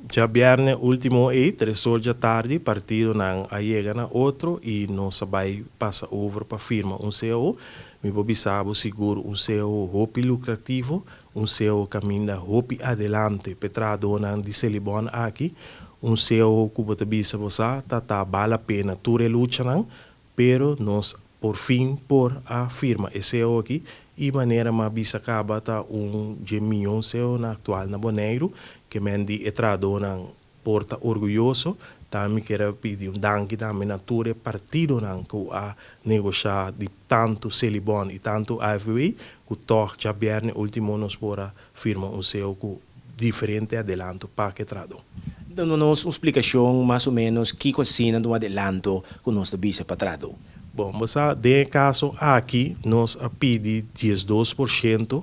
Djabièrnè último ei, 3 or di atardi, partidonan a yega na otro i nos a bai pasa over pa firma un CAO. Mi por bisa bo sigur un CAO hopi lukrativo, un CAO kaminda hopi adelanto pa e trahadónan di Selibon aki, un CAO ku bo ta bisa bo sa, ta bale la pena tur e luchanan, pero nos por fin por a firma e CAO aki i manera m'a bisa kaba ta un di mihó CAO na aktual na Boneiru, ke men di e trahadónan por ta orguyoso. Tambe ke pidi un danki tambe na tur e partidonan ku a negoshá di tantu Selibon i tantu AFBW, ku toch djabièrnè último nos por a firma un CAO ku diferente adelanto pa e trahadó. Duna nos un splikashon mas o ménos kiko asina di un adelanto ku nos ta bisa pa trahadó. Bon, den kaso aki nos a pidi 12%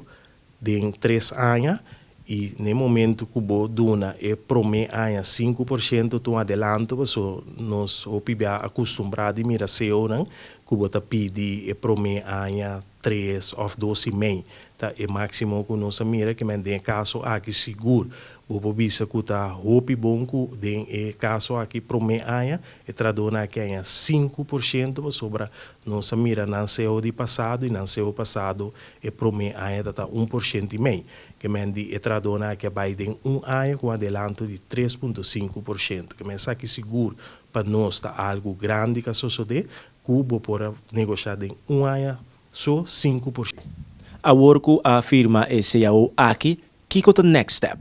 den 3 aña i na momento ku bo duna e promé aña 5% un adelanto, so nos hopi bia akustumbrá di mira CAO nan ku bo ta pidi e promé aña 3 òf 2,5, ta e máksimo ku nos a mira. Ke men den kaso aki sigur bo por bisa ku ta hopi bon ku den e kaso aki promé aña e trahadónan aki haña 5%, pasobra nos a mira nan CAO di pasado i nan CAO pasado e promé aña ta 1,5%. Ke men di e trahadónan aki bai den un aña ku adelanto di 3,5%. Ke men esaki sigur pa nos ta algu grandi ku a sosodé ku bo por negoshá den un aña so 5%. Awor ku a firma e CAO aki, kiko ta next step?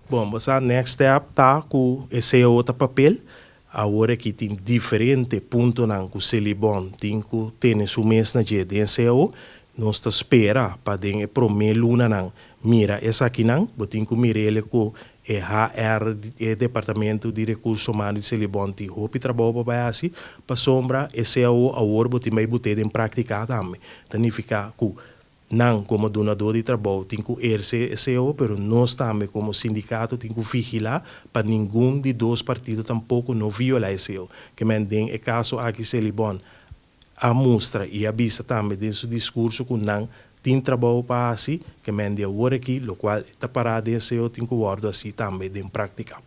Bon, e next step ta ku e CAO ta papel. Awor aki tin diferente puntonan ku Selibon tin ku tene su mes na dje den CAO. Nos ta spera pa den e promé lunanan mira esakinan, bo tin ku mir'é ku e HR, e departamento di rekurso humano di Selibon tin hopi trabou pa bai hasi, pasobra e CAO awor bo tin bai bot'é den práktika tambe. Ta nifiká ku nan komo dunadó di trabou tin ku ehersé CAO, pero nos tambe komo sindikato tin ku vigilá pa ningun di dos partido tampoko no violá e CAO. Ke men den e kaso aki Selibon a mustra i a bisa tambe den su diskurso ku nan tin trabou pa hasi, ke men di awor aki, lokual ta pará den CAO tin ku wòrdu hasí tambe den práktika.